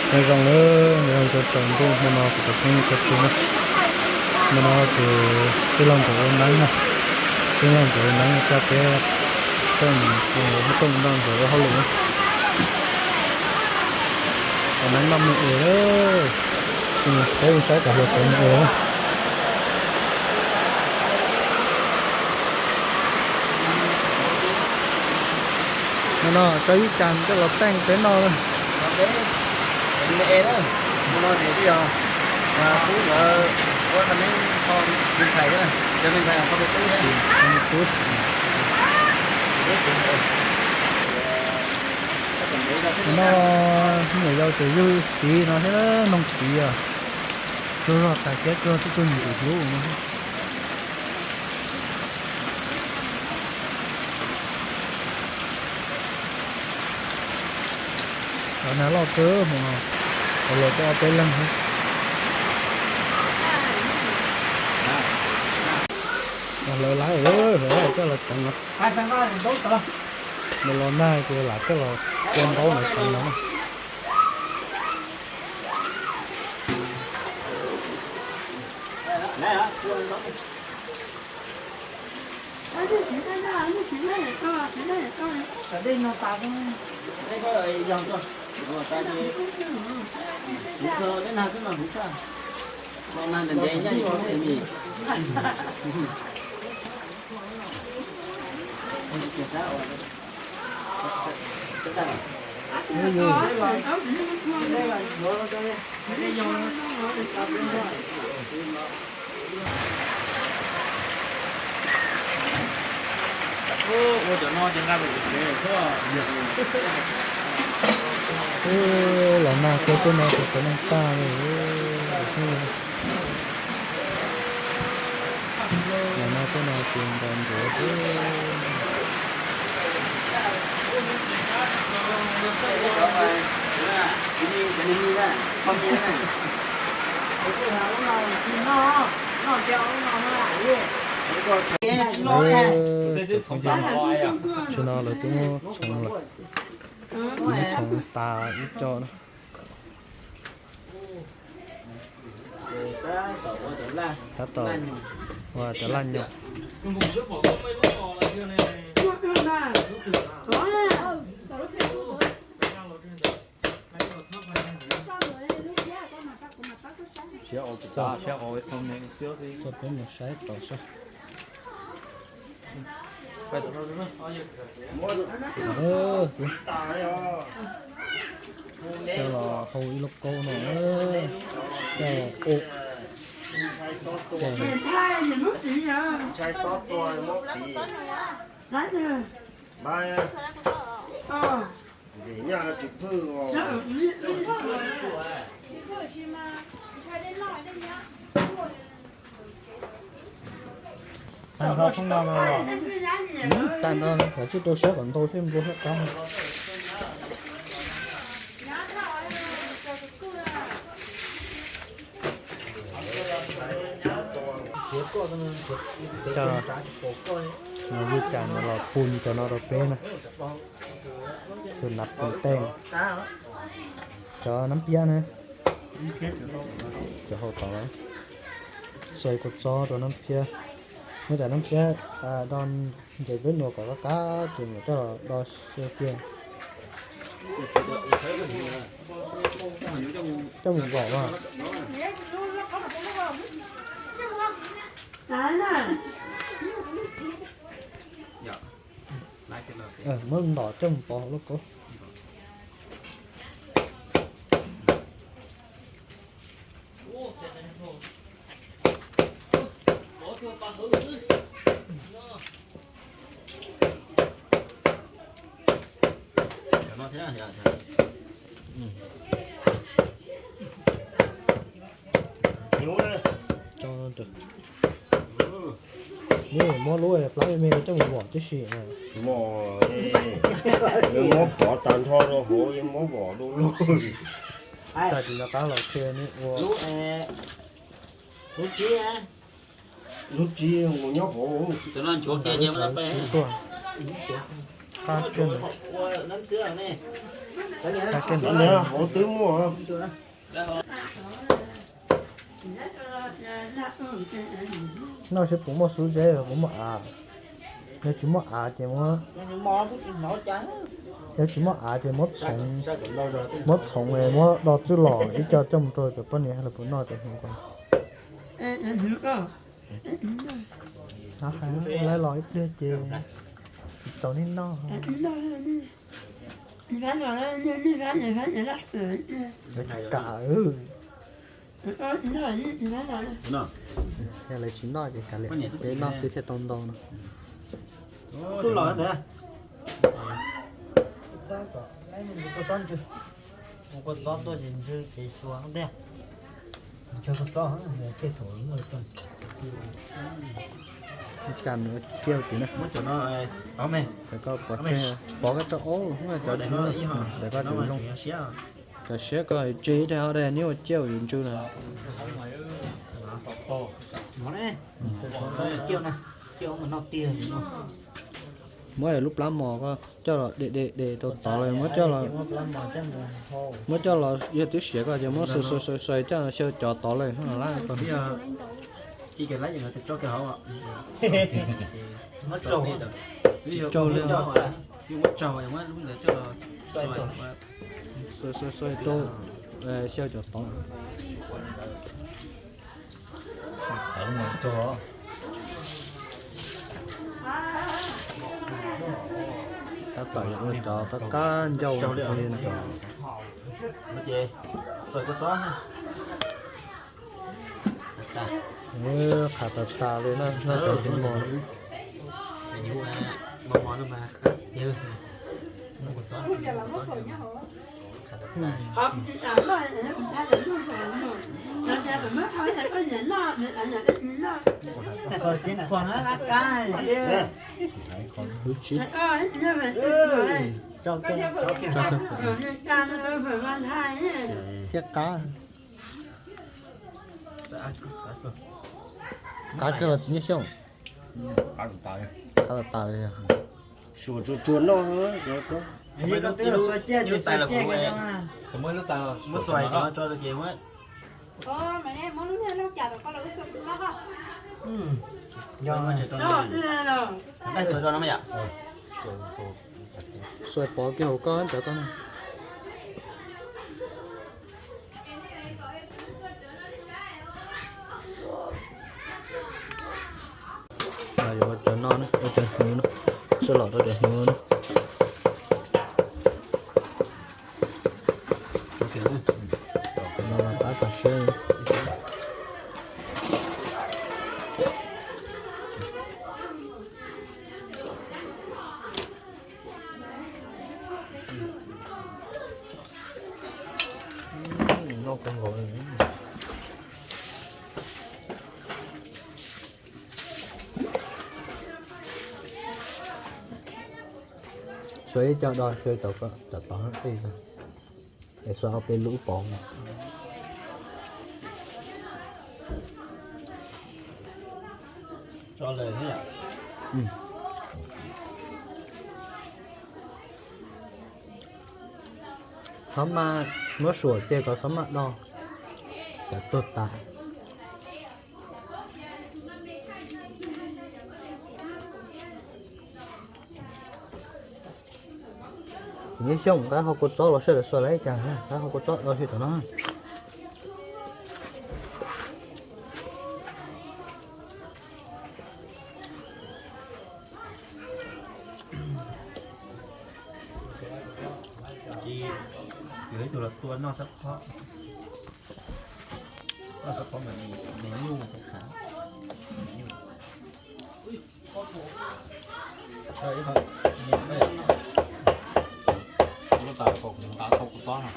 Nyob zoo nawb, nyob zoo rau tsaus ntuj. Hmo no kuv cov phooj ywg sawv daws na, hmo no ces peb los ntawm ua neeb na, peb los ntawm ua neeb coj peb tuaj mus ua tooj noj ntawm ua hauj lwm na. Ua neeb noj me es, peb mus saib cov hluas tsev me es. No no, tso ib cas coj los teej peb noj na. No, nyuam yaus ces yug tiv no thiab, noog tiv os. Tsuag zog tas siab tsuag, twb tsuag nyuam tus hlub no. Los nag loj kawg hmo no, los lawv coj ob peb leeg thiab. Los lawv laiv, lawv coj los teev no. Nws los nag ces lam coj los ua ntaub lawv teev no. Ua cov no ces nqa lawm. Ub, los nag kawg tej no ces cov neeg tag li. Los nag tej no ces nrov nruav xwb. Tam sim no lawv twb muab txhoov lawm, muab txhoov tas ib co na. Tab tom ua cov laj nyuam. Coj peb mus saib tau seb. Coj los hau ib lub kaub no, coj ua, coj Tag nrho tshoob no no los, tag nrho los tswj rau siab kom ntau thiab nplua thiab qab. Coj, no yog cas no los pun cov no rau peb na. Tus nav pun tej, cov nab phiab na, cov hau tod, xaws kua txob rau nab phiab. Muab cov nab phiab do nce peb nuav kom qab qab ces mam coj los do xaws kiag. Coj mus vom mas. Muab ntom coj mus pov hauv lub kaub. Muab lub plab me me no coj mus vom tib si. Muab pov tag nrho rau hauv, muab vom du lug. Tag tsis nco qab los qhia nej ua. Lub tsib mus nyob hauv. Lub tsib tuaj. Qab kiag, qab kiag. Hauv twb muaj. Noj seb puas muaj xub zeb, puas muaj av. Yog tsis muaj av ces muab, yog tsis muaj av ces muab txhoov, muab txhoov muab do txwj los ib co coj mus rau cov poj niam lawv puas noj cov hnyuv ko. Hais lawv los ib pliag ces tsis txaus nej noj. Kam, yog lawv tsis noj ces kav liam, peb noj peb thiaj tau ntau no. Cas nws ua ciaj tim na. Cov koj pov tseg, pov koj tau ob cov tswv, cov koj tswv zoo. Cov siab koj tseg ib daig ob daig neb ua ciaj yus ntsw na. Muab lub plab mos koj coj los de de de rau tod lawm, muab coj los, muab coj los yog twb siav koj ces muab xuas xuas xuas coj xyaw cov tod lawm. Tsis raug li. Xuas xuas xuas rau, xyaw cov tod. Tab tom yuav ua cov qab qab ncauj li no. Qhav tas tas li no, noj cov hnyuv mos. Lub tsib. Thiab qab. Qab kawg los txiv Nyiaj Xyooj? Qab tas tas li. Suav tsuag tsuag noj. Xuas pov kiag hauv koj cov koj no. Yuav ua cov no na, ua cov hnyuv no, soj los rau cov hnyuv na. No los qab tas siab. Noj kawg nkaus li. Xuas ib co do xyaw cov tod qij, es xuas ob peb lub pov. Txhob maj, muab suam ces kom txhob maj do, cov tuag tas. Txiv Nyiaj Xyooj, qab ho kua txob los sawv daws xuas lawm ib cas, qab ho kua txob los sawv daws no. Ces yog ib tug los tua noj xab phob, noj xab phob mas nws nyuj mas khav. Lub tas kuv nqa tau kuv tob no.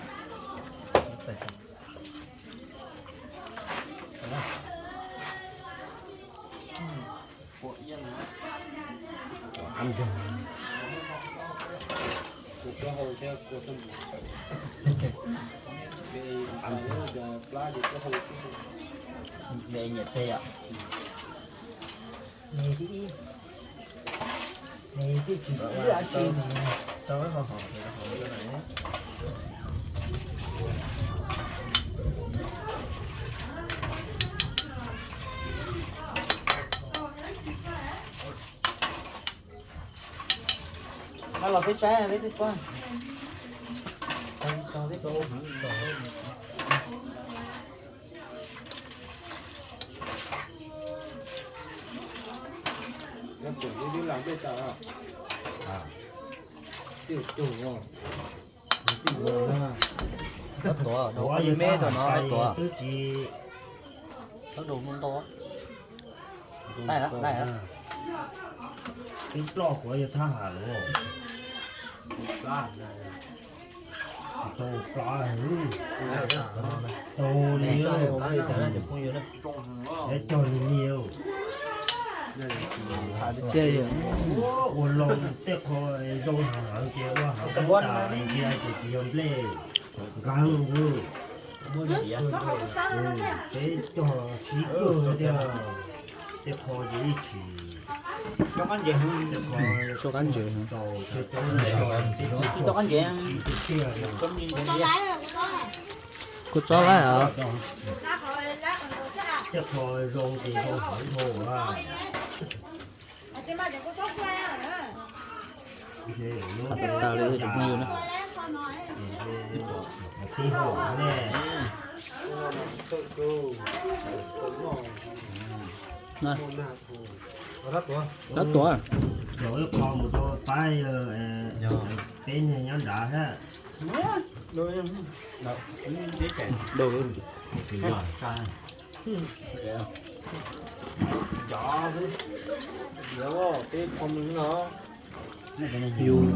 Me nyiam tej yom. Me thib ib. Los peb saib peb twb pom. Tab tom, ua yog me rau no tab tom. Twb tsis, tab tom ntau. Twb ploj kuv yog thab ham los. Tau ploj, tau li, es cog li li. Ua loo tej qho zoo heev heev ces ua heev tas ntsia ces tsis yog nplej, nqeeb. Peb cog sib kawg tiag, tej qho ces ib tsis, tej qho, kuv txob laib os. Tej qho zoo ces zoo heev dhau. Tag li tus phooj ywg na. Tab tom. Peb niag nyob nrad thiab. Yus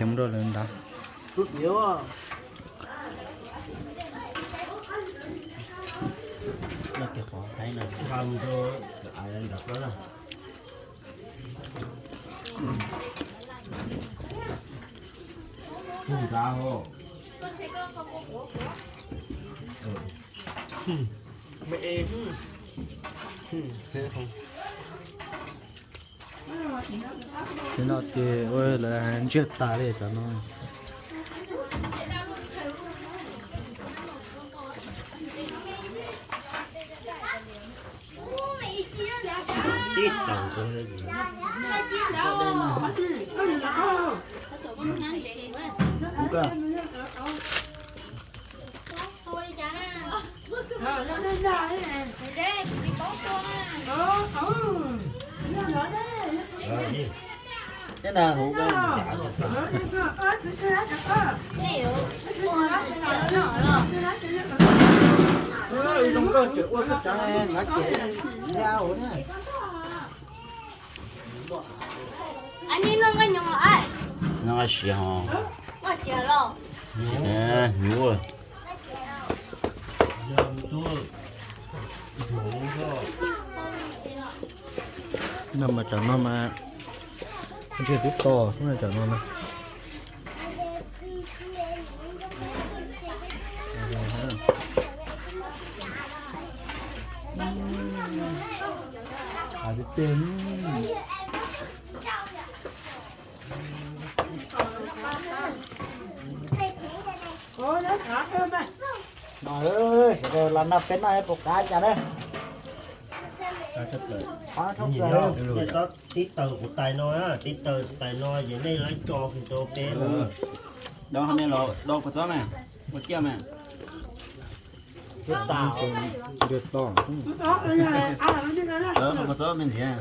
hauj lwm kiag. Kiv khiav mus rau lawv nrad. Tej no ces ua lawv ntsiag tas li cov no. Noj siav ho. Hnyuv. No mas tsam no mas ntshe twb to, tsam no na. Sawv daws los noj peb noj puas qab cas na. Tib taws kuv tais no, tib taws tais no ces nej lawv tso kiag rau peb na. Dau hauv no los dau kua txob na, ua ciaj mas. Kua txob me ntxiv.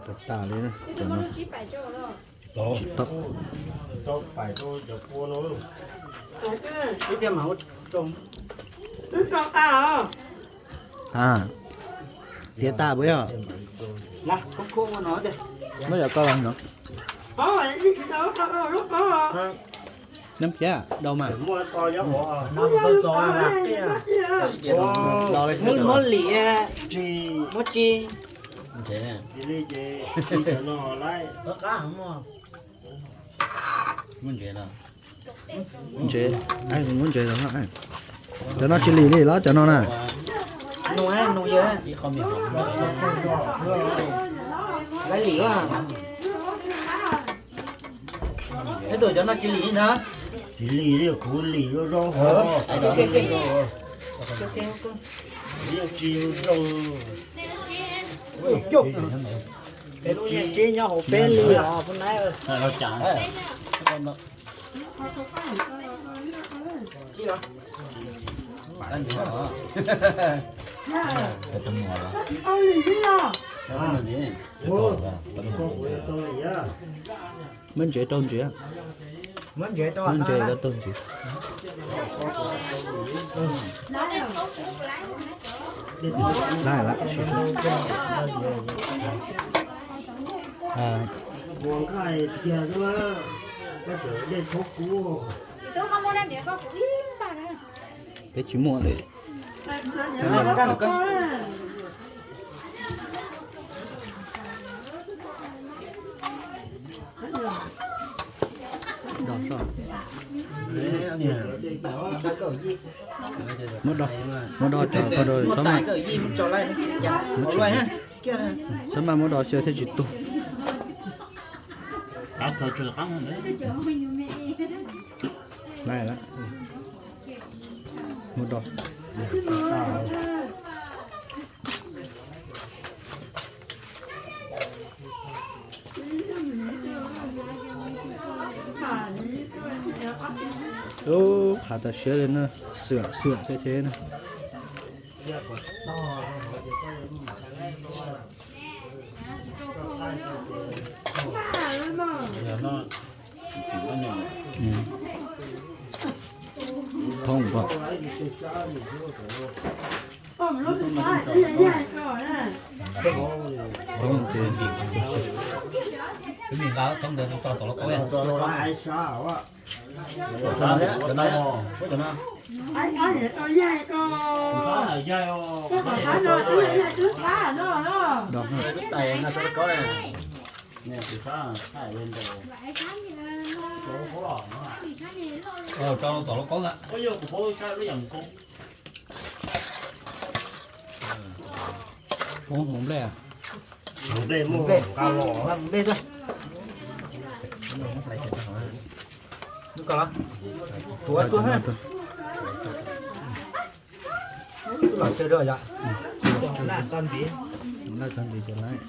Tag tas li na. Tsis tau, tsis tau pais rau cov kua no. Tiav tas puas yog? Muab cov koj los no. Nab phiab dau mas. Muab lim, muab tsi. Ntsev, muab ntsev los. Cov no tsis lim li los cov no na. Ib tug cov no tsis lim li ntag. Tsis lim li, kuv lim zoo zoo. Tsis zoo. Peb lub niag tsib nyob hauv peb li os, pub nab. Muab ntsev rau ntsev. Muab ntsev rau ntsev. Lawm, lawm. Peb tsis muaj li. Muab do, muab do cov ko rau txhob mas, txhob mas muab do xyaw thiaj tsis tuag. Muab do. Ub, qhav tas siab li na, xwam xwam thiab thiab na. Thoob ko. Thoob ces Mus nplej, mus nplej, mus nplej tuaj. Tuav tuaj ha. Los tsawg rau yom? Laj txog ntxiv ces lawm.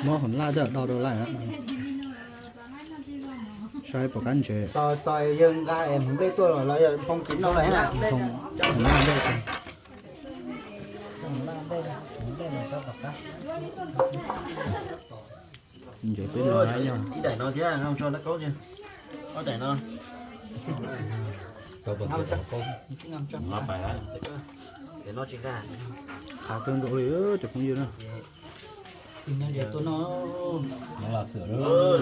Muab hauv laj coj do rau lawm. Saib puas qab ntsev. Tos yawg nqa es mus nplej tuaj los yog nphoo tiv no lawm na. Nphoo, nphoo laj nplej. Ntsev peb no yog ib daim no thiab, nqa tso nraub qaub, ob daim no. Qhav kawg nkaus li cov phooj ywg na. Tus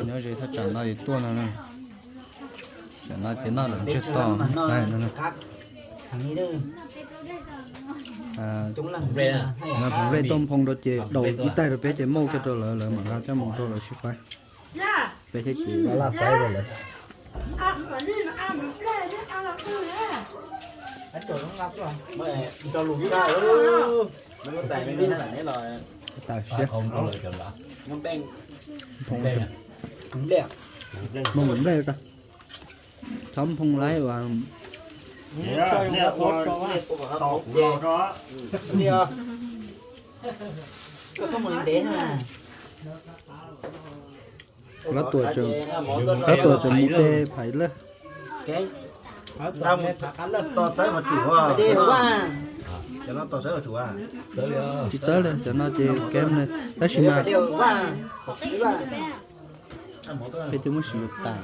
nyob ze thaj tsam no es tuaj no na. Tsam no ces noj lawm ntsiag to no. Nplooj nplej tuaj nphoo rau ces daus ib taig rau peb ces muab kiag rau lawv, lawv mam nqa coj mus rau lawv sib faib. Peb thiaj tsis laj faib rau lawv. Tawm siab. Nphoo, nphoo nplej, nphoo nplej rau. Txhob nphoo laib uas Qab tuas, qab tuas tseem mus de phais lawm. Tos txawb qhov tsum. Cov no tos txawb qhov tsum. Tsis txawb li, cov no ces kev ne, tab sis mas peb twb muab sim tas.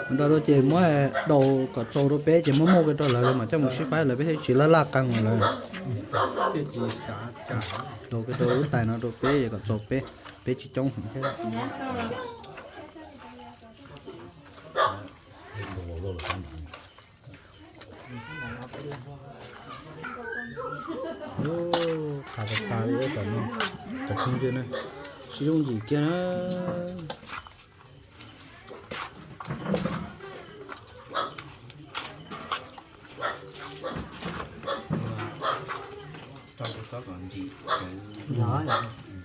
Mus nrog rau ces muab daus kom txaus rau peb ces muab muab kiag rau lawv, lawv mam coj mus sib faib, lawv peb thiaj tsis laj laj qee lawm. Daus kiag rau lub tais no rau peb es kom txaus peb, peb tsis coob heev thiab. Qhav tas tas li, cov phooj ywg na, sib yooj yim kiag na. Rau kua txob kom ntim,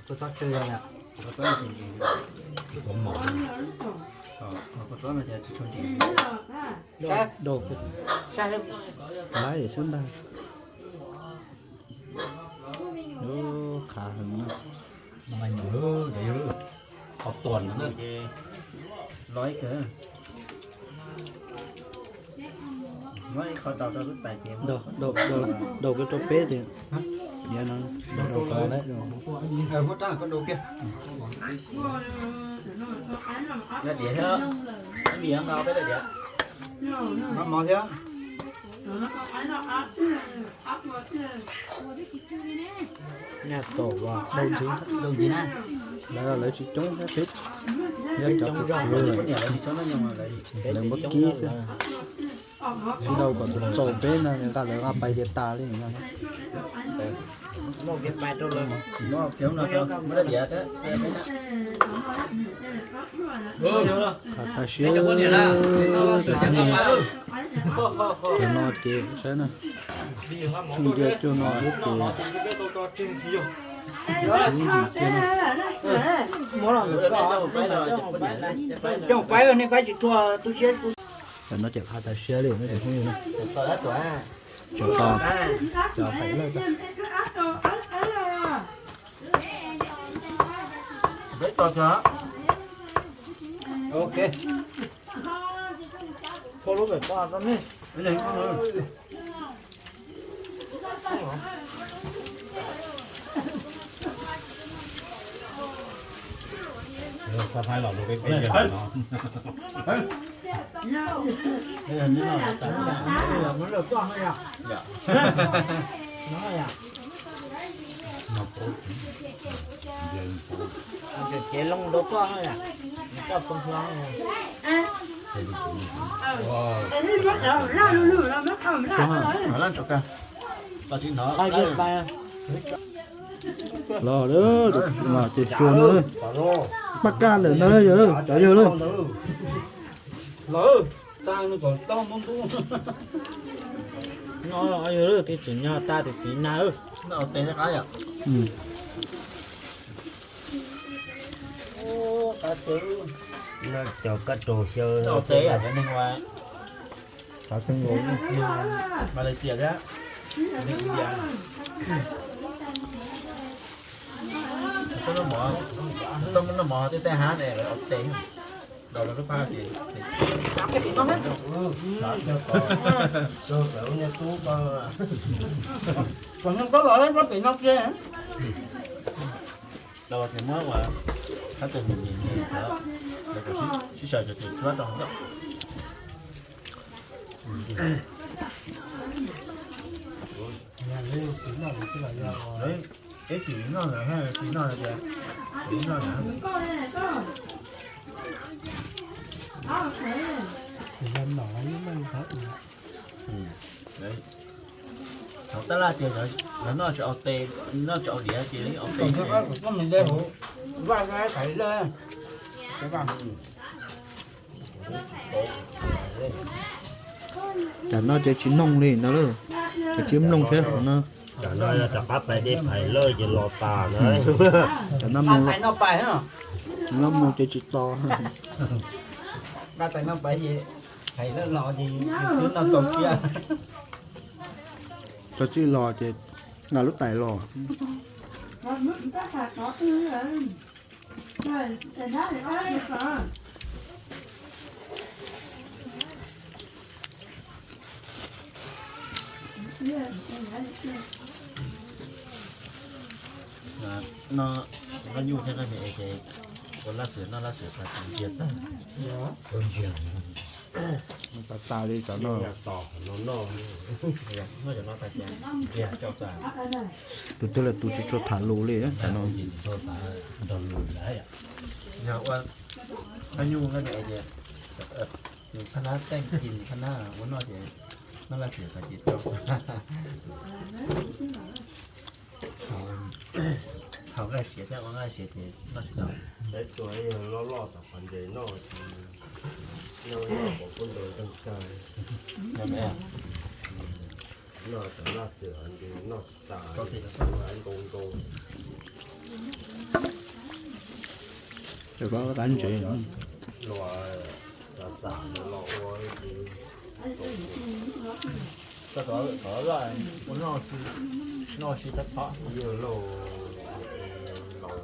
kua txob tsw, kua txob ntim ntim, kua mov, kua txob no ces tsis tshua ntim. Saib, saib, laiv xwb ntag. Qhav heev na. Qhov tuas no ces loj ib kawg. Muab ib qho daus rau lub tais ces daus kiag rau peb ces diav no daus rau lawm. Diav thiab, diav no peb diav, mov thiab. Nyaj tau los daus ntxiv, daus ntxiv na. Lawv, lawv tsis coob thiab peb, yog cov peb coob zog lawm, lawv muab kib xwb. Kib daus kom txaus peb no nqa lawv nqa pais ces tas li no. Qhav tas siab, cov no ces saib na, tsis ntiav cuag no xwb ces tsis yooj yim kiag na. Coj faib, nej faib tsis thuaj tu siab. Tam no ces qhav tas siab li no ces phooj ywg na. Tseem tos cov pais lawj tag. Ok. Thua lub pem poj tau nej. Thaib los rau peb peb no. Cev loo rau koj, koj poob hlo. Los, los ces tsuag no, paj kaj ntawm no yog cov yawg lawm. Los, tag nws kom tau muab ntub. No yog tias tseem nyog tag tias tiv nag. Cov kab raug xyaw. Malaysia thiab India. Tau muab noj mov tej tej hab ne, lawv ua tes. Daus lawv lub phaj ces Daus ces muab ua qhab tes nim nim nim, lawv kom sib sawv cov tes tsuab rau hauv. Ib tug noj lawm, tsis noj lawm, tsis noj lawm. Thaum tab laj ces lawv noj tsis au tes, noj tsis au diav ces au tes. Tam no ces tsis mloog li ntag lauj, ces tsis mloog thiab no. Tam no yog rov qab pais dej phais lawj ces los tas na. Tam no mloog, tam no mloog ces tsis tos. Tau txij los ces nqa lub tais los. No, no nyuj thiab no ces ua laj xwm noj laj xwm tas ntsia tag. Tas tas li tam no. Tus twg los tus tsis tshua tham lus li tam no. Yog ua nyuj no ces, qhab nab teej kis qhab nab ua noj ces, noj laj xiam tag ces tso. Thaum nqaij siav thiab ua nqaij siav ces noj tsis tau. Peb tua yog loj loj tom qhov ntes noj, noj noj pom kub ntaus nteeg tag. Noj tom laj xiam ntes noj tsis tas, nkaus nkaus. Ces koj qab ntsev los, xav xav los ua, noj si tab phob yog lauj, lauj.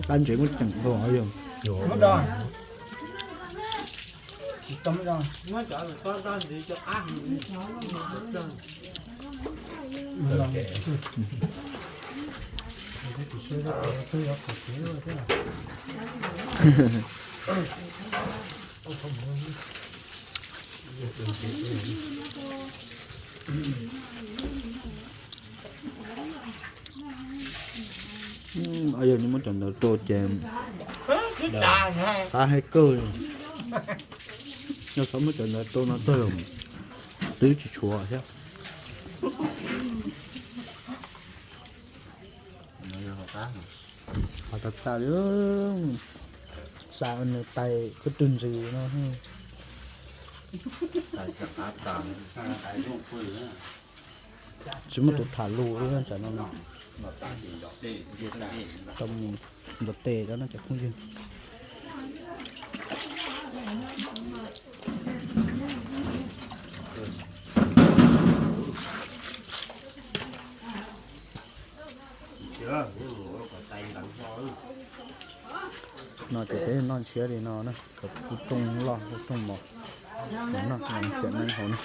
Qab ntsev muaj ceem nkaus yog. Yog muab cov ntawd rau ces qab heev kawg. Yog txhob muab cov ntawd rau no tag los twb tsis tshuav thiab. Qhov tas tas li, xa nws tais koj tug ntxws no. Tsis muaj tus tham lus li tam no no. Tau mus ntaus tes rau no cov phooj ywg. No ces peb noj ntshiab li no na, kom kuj rooj loj kuj rooj mos, noj cov neeb hauv na.